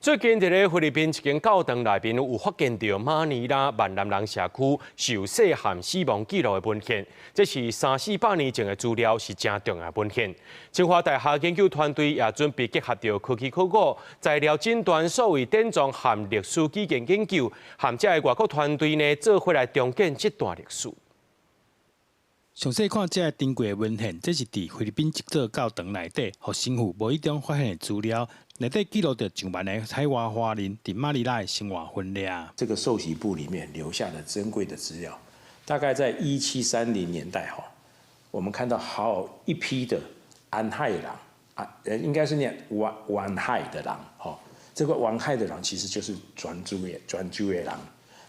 最近佇咧菲律賓一間教堂內面有發現著馬尼拉閩南人社區受洗和死亡記錄的文獻，這是三四百年前的資料，是誠重要的文獻。清華大學研究團隊也準備結合著科技考古、材料診斷、數位典藏和歷史語言研究，和這个外國團隊呢做伙來重建這段歷史。詳細看這个珍貴的文獻，這是佇菲律賓一座教堂內底，予神父無意中發現的資料，內底記錄著上萬个海外華人佇馬尼拉的生活分列。這個受洗簿裡面留下的珍貴的資料，大概在1730年代哈，我們看到好一批的安海人啊，應該是念灣灣海的人，哈，這個灣海的人其實就是泉州的人，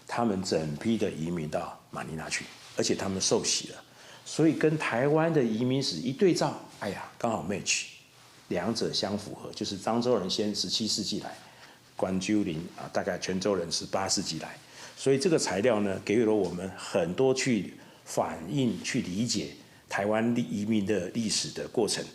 他們整批的移民到馬尼拉去，而且他們受洗了。所以跟台灣的移民史一對照，哎呀，剛好 match，兩者相符合。就是漳州人先17世紀來，泉州人啊，大概泉州人18世紀來，所以這個材料呢，給予了我們很多去反映、去理解台灣移民的歷史的過程。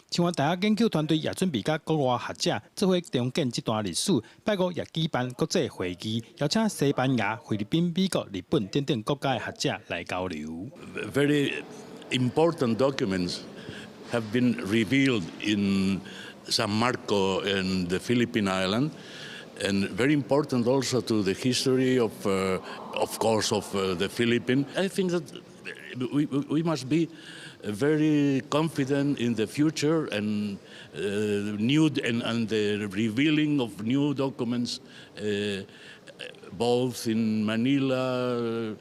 清華大學研究團隊也準備佮國外學者做伙重建這段歷史。拜五也舉辦國際會議，邀請西班牙、菲律賓、美國、日本等等國家的學者來交流。 Very important documents have been revealed in San Marco and the Philippine Island, and very important also to the history of course, of the Philippines. I think that we must be very confident in the future and new and the revealing of new documents, both in Manila,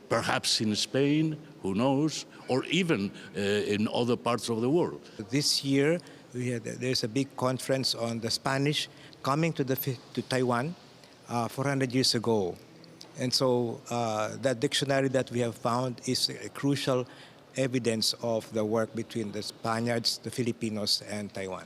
perhaps in Spain, who knows, or even in other parts of the world. This year, there's a big conference on the Spanish coming to Taiwan 400 years ago. And so that dictionary that we have found is a crucial evidence of the work between the Spaniards, the Filipinos, and Taiwan.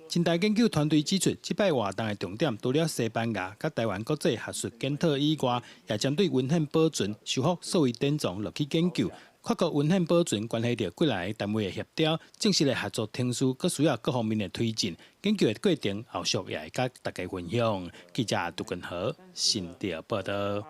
清大研究團隊指出，這擺活動的重點除了西班牙佮台灣國際學術檢討以外，也針對文獻保存、修復數位典藏落去研究。跨國文獻保存關係著幾若个單位的協調，正式的合作程序，閣需要各方面的推進。研究的過程後續也會佮大家分享。記者杜根和新竹報導。